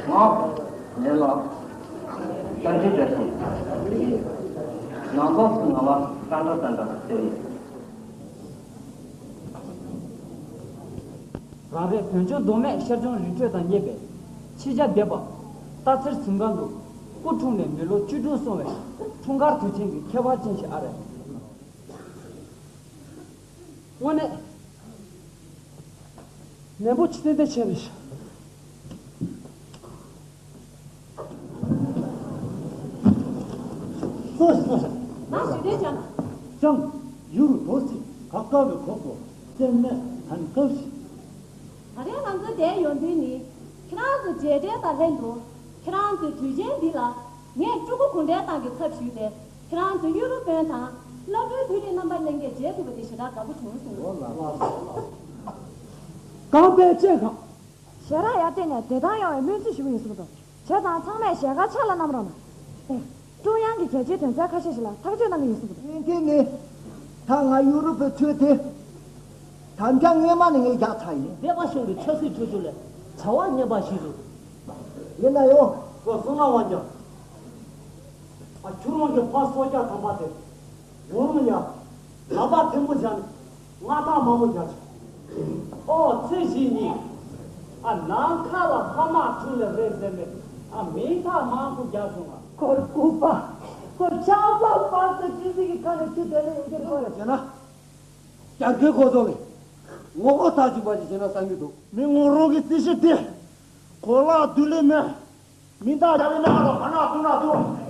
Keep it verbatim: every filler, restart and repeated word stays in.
ང་ངའི་ལག་བཀྲ་ཤིས་བཀྲ་ཤིས་ཟེར་གྱི་ཡོད། ནང་ལོགས་སུ་ང་ལ་ཀ་འདྲ་ད་འདྲ་ཟེར་ཡོད། རང་རེ་བོད་ལྗོངས་མདོ་སྨད་ཤར་ལྗོངས་རི་ཁྲོད་དང་གཉེར་བའི་ཆོས་རྒྱལ་སྦས་པ་སྟག་འཚེར་གཟིམ་ཁང་དུ་སྐུ་འཁྲུངས་ནས་མི་ལོ་བཅུ་དྲུག་སོང་བའི་འཁྲུངས་སྐར་དུས་ཆེན་གྱི་ཁྱད་པར་ཅན་ཞིག་ཨ་རེད། དངོས་གནས་ནན་པོ་ཅིག་ཏན་ཏན་བྱས་རེད། སོ་སོ་སོ། ང་ཞུ་དོན་ཅང་། ཅང་ཡུ་རུ་རོ་སི་ཁ་ཀ་བའི་ཁོག་ཏུ་སེམས་ནད་ཐན་སྐབས་ཤིག་ད་རེས་ང་ཚོ་འདིར་ཡོང་དོན་ནི། ཁྱེད་རང་ཚོ་མཇལ་འཕྲད་དང་ལྷན་དུ། ཁྱེད་རང་ཚོའི་དུས་ཆེན་འདི་ལ། ངས་སྤྲུལ་སྐུ་གུང་ཁྲན་ཏང་གི་ཚབ་ཞུས་ཏེ། ཁྱེད་རང་ཚོ་ཡུ་རོབ་དཔོན་དང་། བླ་སྤྲུལ་མཐོ་རིམ་རྣམ་པ་ལྷན་རྒྱས་མཇལ་ཐུབ་པ་དེ་ཞེ་དྲག་དགའ་པོ་བྱུང་སོང་། རྐང་པའི་ལྕེ་ཁ། ཞལ་རག་ཡར་བཏོན་ནས་བདེ་ཐང་ཡོང་བའི་སྨོན་ཚིག་ཞུ་གི་ཡིན་གསུངས་འདུག་བྱས་ཙང་ཚང་མས་ཞལ་དཀར་ཕྱག་ལ་བསྣམས་རོགས་གནང་། ཨེ། ཀྲུང་དབྱང་གི་གལ་ཆེའི་དོན་ཚན་ཁ་ཤས་ཤིག་ལ་ཐག་གཅོད་གནང་གི་ཡིན་གསུངས་འདུག་བརྙན་འཕྲིན་ནི། ད་ང་ཡུ་རོབ་པའི་ཚུལ་དེ། དམ་བཅའ་སྔོན་མ་ནས་ངས་རྒྱག་ཚར་ཡིན། སྡེ་པ་གཞུང་གི་ཆབ་སྲིད་ཁྲོད་ཆུ་ལས་བྱ་བ་ངན་པ་ཞིག་རེད། ཡིན་ན་ཡང་། ཁོ་གསུང་ན་དབང་རྒྱལ། ཨ། ཁྱོད་རང་གི་ཕ་སྲོག་ཆགས་དམ་པ་དེ། ངོ་རང་ཡ། ལག་པ་ཐལ་མོ་བཞག་ནས་མངའ་ཐང་མང་པོ་རྒྱག་བྱུང་། ཨོ་ཚེ་གཞིས་གཉིས། ཨ། ནམ་མཁའ་ལ་ལྷ་དམག་འཁྲུག་ལས་རེད་ཟེར་ནས། ཨ། མིང་རྟགས་མང་པོ་རྒྱག་བྱུང་ང་། ཁོར་ལྐུགས་པ། ཁོ་ཆགས་པ་བར་དུ་ཅི་ཟིག་གི་ཁ་ནས་ཆུ་དེ་ལས་ཡོང་གི་རེད་ཁོ་རེད། བྱས་ན། རྒྱ་མཁན་ཁོ་ཚོ་ལས། ངོ་ལྐོག་ཐག་གཅོད་པ་ཞིག་བྱས་ན་བསམ་གྱི་འདུག་མི་ངོ་རང་གི་རྩིས་གཞི་དེ། གོ་ལག་བདུད་ལས་མེད། མི་རྟགས་རྒྱ་ལས་མེད་ཨ་ལོ་ཧ་ན་ཏུ་ན་ཏུ།